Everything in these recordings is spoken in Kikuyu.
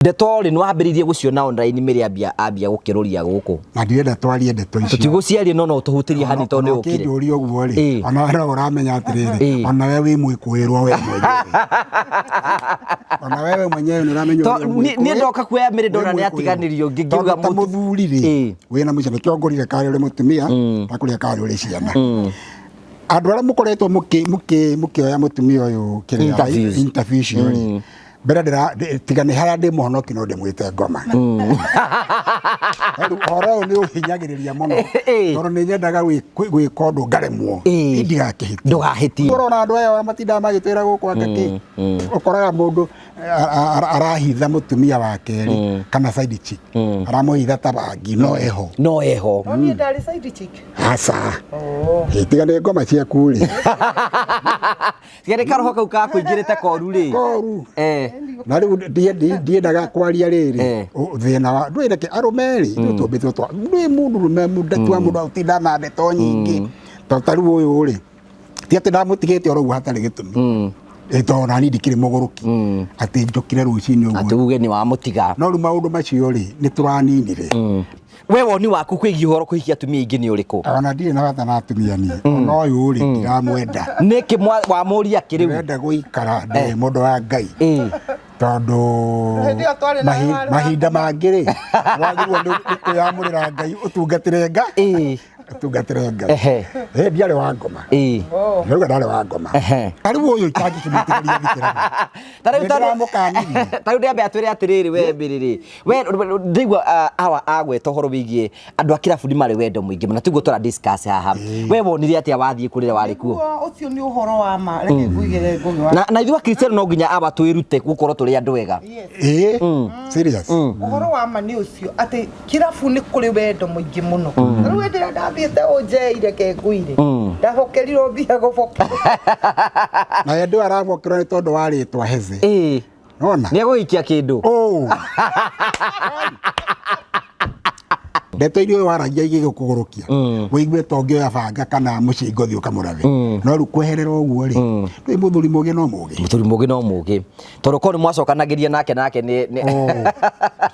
Ndeto rĩ nĩ wambĩrĩirie gũciona online mĩrĩ ambia ambia gũkĩrũria gũkũ. Na ndirenda twarie ndeto icio. Tũtigũciaria no no ũtũhutĩrie hani tondũ nĩ ũkire. Ũkĩnjũria ũguo rĩ, ona we no ũramenya atĩrĩrĩ, ona we wĩ mwĩkũĩrwo we mwenyewe. Ona wewe mwenyewe nĩ ũramenya ũrĩa mwĩkũĩ. Niĩ ndoka kuoya mĩrĩ ndona nĩ atiganĩrio ngĩngiuga ta mũthuri rĩ, wĩna mũciĩ nĩkĩo ngũrire karĩ ũrĩ mũtumia, ndakũrire karĩ ũrĩ ciana. Andũ arĩa mũkoretwo mũkĩoya mũtumia ũyũ kĩrĩa interview icio rĩ, mbere ndĩra tiga nĩ harĩa ndĩ mũhonoki no ndĩmwĩte ngoma. Rĩu ũhoro ũyũ nĩ ũhinyagĩrĩria mũno tondũ nĩ nyendaga gwĩka ũndũ ngaremwo ndigakĩhĩtie. Ndũgahĩtie. Ũrona andũ aya matindaga magĩtwĩra gũkũ anga kĩ ũkoraga mũndũ arahitha mũtumia wa kerĩ kana side chick aramũhitha ta bangi no eho. No eho. No niĩ ndarĩ side chick. Aca. Tiga nĩ ngoma ciaku rĩ. Tiga nĩ karoho kau kakũingĩrĩte koru rĩ. Koru. Na rĩu ndiendaga kwaria rĩrĩ thĩna wa ndũĩ reke arũme rĩ ithuĩ tũmbĩtwo twa ndũĩ mũndũ rũme mũndũ wa mũndũ atinda na ndeto nyingĩ to ta rĩu ũyũ rĩ ti atĩ ndamũtigĩte oro ũguo hatarĩ gĩtũmi tondũ nani ndikĩrĩ mũgũrũki atĩ njũkire rũcinĩ ũguo atĩ uge nĩ wamũtiga. No rĩu maũndũ macio rĩ nĩ tũraninire. We woni waku kwĩgiĩ ũhoro kũhikia atumia aingĩ nĩ ũrĩkũ? Ona ndirĩ na bata na atumia niĩ. Ona ũyũ rĩ ndiramwenda. Nĩkĩ wamũria kĩ rĩu? Ndĩrenda gũikara ndĩ mũndũ wa Ngai. Tondũ mahinda mangĩ rĩ wagĩrĩirwo nĩ kwĩyamũrĩra Ngai ũtungatĩre Ngai. Ũtungatĩre Ngai. Ndiarĩ wa ngoma. Ndĩrauga ndarĩ wa ngoma. Ta rĩu ũyũ itangĩkĩmwĩtĩkĩria thikĩrĩria. Ta rĩu ta rĩu ndĩambe atwĩre atĩrĩrĩ we mbĩrĩ rĩ. We ndĩigua awa agweta ũhoro wĩgiĩ andũ a kĩrabu nĩ marĩ wendo mũingĩ mũno tiguo tũra discuss haha. We wonire atĩa wathiĩ kũrĩa warĩ kuo? Ũcio nĩ ũhoro wa ma reke ngũigĩre ngũgĩ wa. Na ithuĩ Akristiano no nginya awa twĩrute gũkorwo tũrĩ andũ ega. Serious. Ũhoro wa ma nĩ ũcio atĩ kĩrabu nĩ kũrĩ wendo mũingĩ mũno. Rĩu hĩndĩ ĩrĩa ndathiĩte ũnjei reke ngũire. Ndabokerirwo mbia gũbokerwo. Na hĩndĩ ĩyo arabokerwo nĩ tondũ wa rĩtwa Heze. Nona. Nĩ egũgĩikia kĩndũ. Ndeto iria waragia igĩgũkũgũrũkia wĩigue ta ũngĩoya banga kana mũcinga ũthiĩ ũkamũrathe no rĩu kweherera ũguo rĩ ndũĩ mũthuri mũgĩ no mũgĩ. Mũthuri mũgĩ no mũgĩ tondũ korwo nĩ mwacokanagĩria nake nake nĩ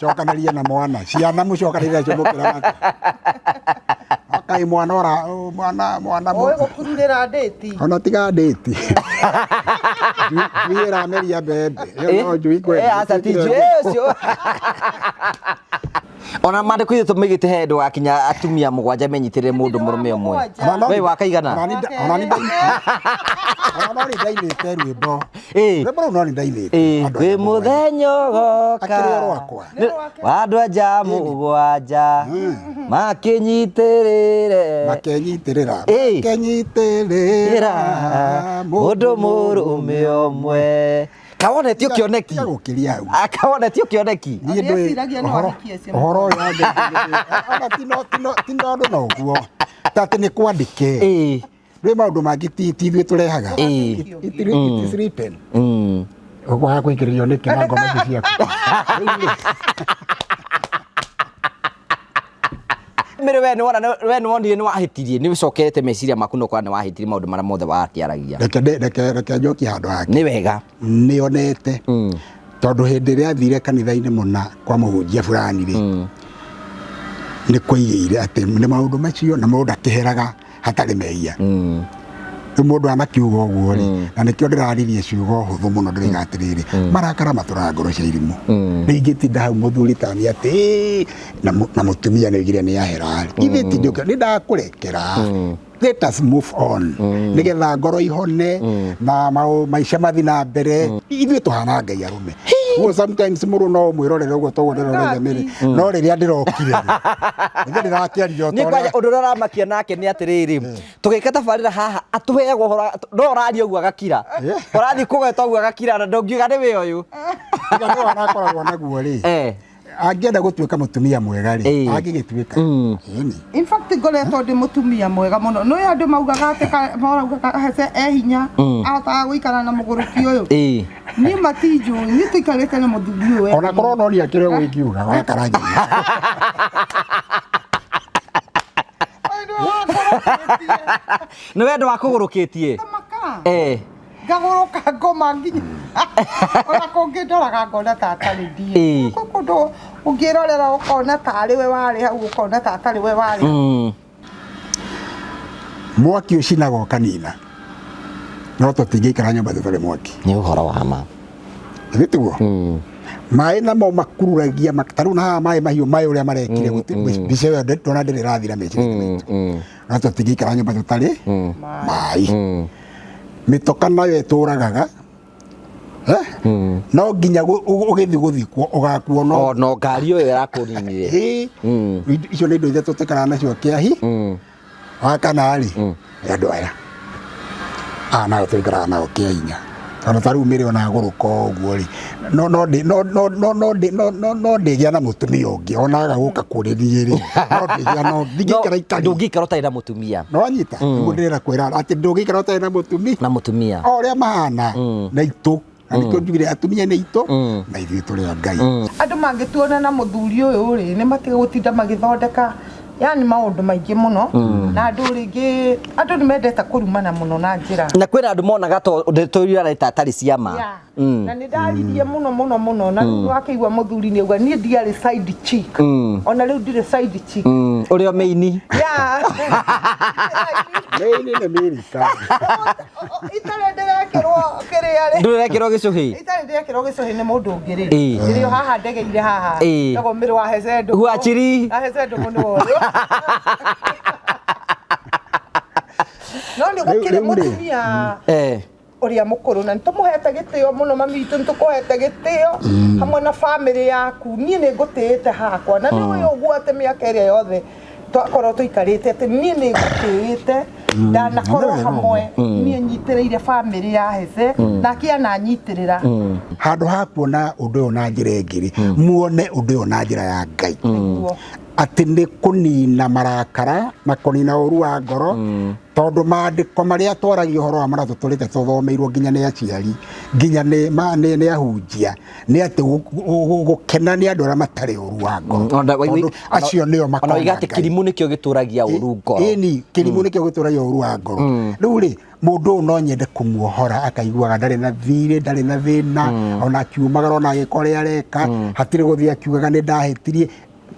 Cokanĩria na mwana ciana mũcokanĩria nacio mũkĩrana kaĩ mwana ora mwana mwana Ũĩ gũkururĩra ndĩti. Ona tiga ndĩti. Njui ĩrameria mbembe. Ĩyo no njui kweli. Aca ti njui ũcio. Ona maandĩko ithu tũmĩgĩte he ndũgakinya atumia mũgwanja menyitĩrĩre mũndũ mũrũme ũmwe. We wakaigana? Ona no nĩ ndainĩte rwĩmbo. Rwĩmbo rũu no nĩ ndainĩte. Kwĩ mũthenya ũgoka wa andũ anja mũgwanja makĩnyitĩrĩre makenyitĩrĩra makenyitĩrĩra mũndũ mũrũme ũmwe. Kawonetio kĩoneki. Gũkĩria hau. Kawonetio kĩoneki. Niĩ ndũĩ ũhoro ũyũ ona ti tondũ no ũguo ta atĩ nĩ kwandĩke. Rĩ maũndũ mangĩ ti ithuĩ tũrehaga. It is written. Ũkwaga kũingĩrĩrio nĩkĩ na ngoma ici ciaku. Mĩrĩ we nĩwona we nĩwonire nĩwahĩtirie nĩũcokerete meciria maku no ũkona nĩwahĩtirie maũndũ marĩa mothe wakĩaragia. Reke reke njokie handũ hake. Nĩ wega. Nĩonete tondũ hĩndĩ ĩrĩa athire kanitha-inĩ mũna kwa mũhunjia fulani rĩ nĩ kwaigĩire atĩ nĩ maũndũ macio na mũndũ akĩheraga hatarĩ mehia. Rĩu mũndũ anakiuga ũguo rĩ na nĩkĩo ndĩraririe ciugo hũthũ mũno ndĩroiga atĩrĩrĩ marakara matũraga ngoro cia irimũ. Rĩu ingĩtinda hau mũthuri tani atĩ na mũtumia nĩ oigire nĩ ahera rĩ ithe ti nĩ ndakũrekera. Let us move on nĩgetha ngoro ihone na maica mathi na mbere. Ithuĩ tũhana Ngai arũme. Ũguo sometimes mũndũ no ũmwĩrorere ũguo toguo ndĩrorete mĩrĩ no rĩrĩa ndĩrokire rĩ ndĩrakĩaria Niĩ kwanja ũndũ ũrĩa ũramakia nake nĩ atĩrĩrĩ tũgĩka tabarĩra haha atũheagwo ũhoro no ũraria ũguo agakira ũrathiĩ kũgweta ũguo agakira na ndũngiuga nĩ wĩ ũyũ. Tiga nĩ arakoragwo naguo rĩ angĩenda gũtuĩka mũtumia mwega rĩ angĩgĩtuĩka. In fact ngoretwo ndĩ mũtumia mwega mũno. Nĩ andũ maugaga atĩ maraugaga Heze e hinya ahotaga gũikara na mũgũrũki ũyũ. Niĩ matinjũĩ, niĩ tũikarĩte na mũthuri ũyũ. Ona korwo no niĩ akĩrĩ ũguo ingiuga wakara nginya. Nĩ wendo wa kũgũrũkĩtie. Ngagũrũka ngoma nginya. Ona kũngĩ ndoraga ngona ta atarĩ Ĩĩ. ndiĩ. Kwĩ kũndũ ũngĩrorera ũkona tarĩ we warĩ hau, ũkona ta atarĩ we warĩ. Mwaki ũcinaga ũkanina, no tũtingĩikara nyũmba tũtarĩ mwaki. Nĩ ũhoro wa ma. Githĩ tiguo? Maĩ namo makururagia ta rĩu na haha maĩ mahiũ, maĩ ũrĩa marekire, mbica ĩyo ndona ndĩrĩ ĩrathira meciria-inĩ maitũ. No tũtingĩikara nyũmba tũtarĩ maĩ. Mĩtoka nayo ĩtũragaga. No nginya ũgĩthiĩ gũthikwo ũgakuo no O no ngari ũyũ ĩrakũninire. Ĩĩ. Icio nĩ indo ithatũ tũikaraga nacio kĩahi. Wa kana rĩ, nĩ andũ aya aya nao tũikaraga nao kĩa hinya, tondũ ta rĩu mĩrĩ ona gũrũka ũguo rĩ, no no ndĩ no no no no ndĩ no no no ndĩgĩa na mũtumia ũngĩ ona aga gũka kũrĩ niĩ rĩ, no ndĩgĩa no ndingĩikara itarĩ. Ndũngĩikara ũtarĩ na mũtumia. No wanyita nĩguo ndĩrenda kwĩra atĩ ndũngĩikara ũtarĩ na mũtumia. Na mũtumia. O ũrĩa mahana na itũ, na nĩkĩo njugire atumia nĩ itũ na ithuĩ tũrĩ a Ngai. Andũ mangĩtuona na mũthuri ũyũ rĩ, nĩ matige gũtinda magĩthondeka yani maũndũ maingĩ mũno, na andũ rĩngĩ andũ nĩ mendete kũrumana mũno na njĩra. Na kwĩna andũ monaga to ndeto iria areta atarĩ cia ma. Yeah. Na nĩ ndaririe mũno mũno mũno, na rĩu wakĩigua mũthuri nĩ auga niĩ ndiarĩ side chick. Ona rĩu ndirĩ side chick. Ũrĩa mĩini. Yeah. Mĩini nĩ mĩrika. Itarĩ ndĩrekĩrwo kĩrĩa rĩ. Ndũrekĩrwo gĩcũhĩ. Itarĩ ndĩrekĩrwo gĩcũhĩ nĩ mũndũ ũngĩ rĩ. Ĩĩ. Ndĩrĩ o haha ndegeire haha. Ĩĩ. Ndagwo mĩrĩ wa Hece Ndũng'ũ. Huachiri. Na Hece Ndũng'ũ nĩwe ũyũ. No nĩ gũkĩrĩ Rĩu rĩ. mũtumia ũrĩa mũkũrũ, na nĩtũmũhete gĩtĩo mũno mami witũ, nĩtũkũhete gĩtĩo hamwe na bamĩrĩ yaku. Niĩ nĩ ngũtĩĩte hakwa, na nĩ ũĩ ũguo atĩ mĩaka ĩrĩa yothe twakorwo tũikarĩte atĩ niĩ nĩ ngũtĩĩte, ndanakorwo Nĩ wega. hamwe niĩ nyitĩrĩire bamĩrĩ ya Hece, nake ananyitĩrĩra. Handũ ha kuona ũndũ ũyũ na njĩra ĩngĩ rĩ, muone ũndũ ũyũ na njĩra ya Ngai. Nĩguo. Atĩ nĩ kũnina marakara na kũnina ũru wa ngoro, tondũ maandĩko marĩa twaragia ũhoro wa marĩa tũtũrĩte tũthomeirwo nginya nĩ aciari, nginya nĩ ahunjia, nĩ atĩ gũkena nĩ andũ arĩa matarĩ ũru wa ngoro. Tondũ acio nĩo Ona makona oiga atĩ Ngai. kĩrimũ nĩkĩo gĩtũragia ũru ngoro. Ĩni, kĩrimũ nĩkĩo gĩtũragia ũru wa ngoro. Rĩu rĩ, mũndũ ũyũ no nyende kũmuohora akaiguaga ndarĩ na thirĩ, ndarĩ na thĩna, ona akiumagara ona agĩka ũrĩa areka, hatirĩ gũthiĩ akiugaga nĩ ndahĩtirie.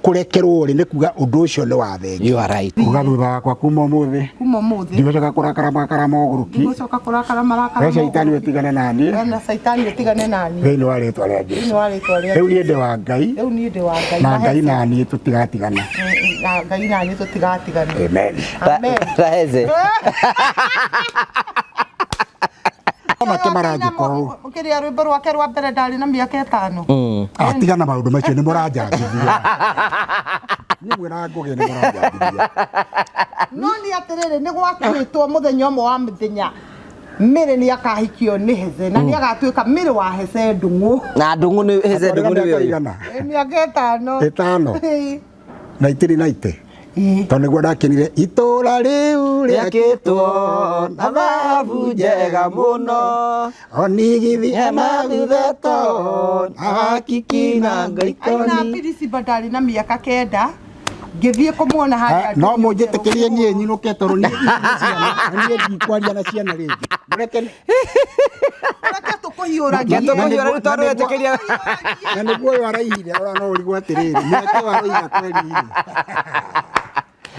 Kũrekerwo rĩ, nĩ kuga ũndũ ũcio nĩ wathengio. You are right. Kuga thutha wakwa kuma ũmũthĩ. Kuma ũmũthĩ. Ndigũcoka kũrakara marakara ma ũgũrũki. Ndigũcoka kũrakara marakara We ma caitani ũgũrũki. ũtigane na niĩ. We na caitani ũtigane na niĩ. Thĩinĩ wa rĩtwa rĩa Jesũ. Thĩinĩ wa rĩtwa rĩa Rĩu niĩ ndĩ wa Ngai. Rĩu niĩ ndĩ wa Ngai. Na Ngai na niĩ tũtigatigana. Na Ngai na niĩ tũtigatigana. Amen. Amen. Raheze. Anake maranjĩka ũũ. Kĩrĩa rwĩmbo rwake rwa mbere ndarĩ na mĩaka 5. Atigana maũndũ macio nĩ mũranjambithia. Niĩ mwĩra Ngũgĩ nĩ mũranjambithia. No nĩ atĩrĩrĩ, nĩ gwatuĩtwo mũthenya ũmwe wa mĩthenya Mĩrĩ nĩ akahikio nĩ Hece, na nĩ agatuĩka Mĩrĩ wa Hece Ndũng'ũ. Na Ndũng'ũ nĩ Hece Ndũng'ũ nĩ Mĩaka ũyũ. igana? Mĩaka 5. 5. Ĩĩ. 1990. Ĩĩ. Tondũ nĩguo ndakenire itũra rĩu Rĩakĩtwo na thahabu njega mũno. Onigithi Emagutheto na hakiki na Aina ngoikoni. Pirisiba ndarĩ na mĩaka 9 ngĩthiĩ kũmuona harĩa No mũnjĩtĩkĩrie niĩ nyinũke tondũ niĩ ici nĩ ciana, na niĩ ndikwaria na ciana rĩngĩ. Mũreke Reke tũkũhiũragie. Reke tũkũhiũragie rĩu tondũ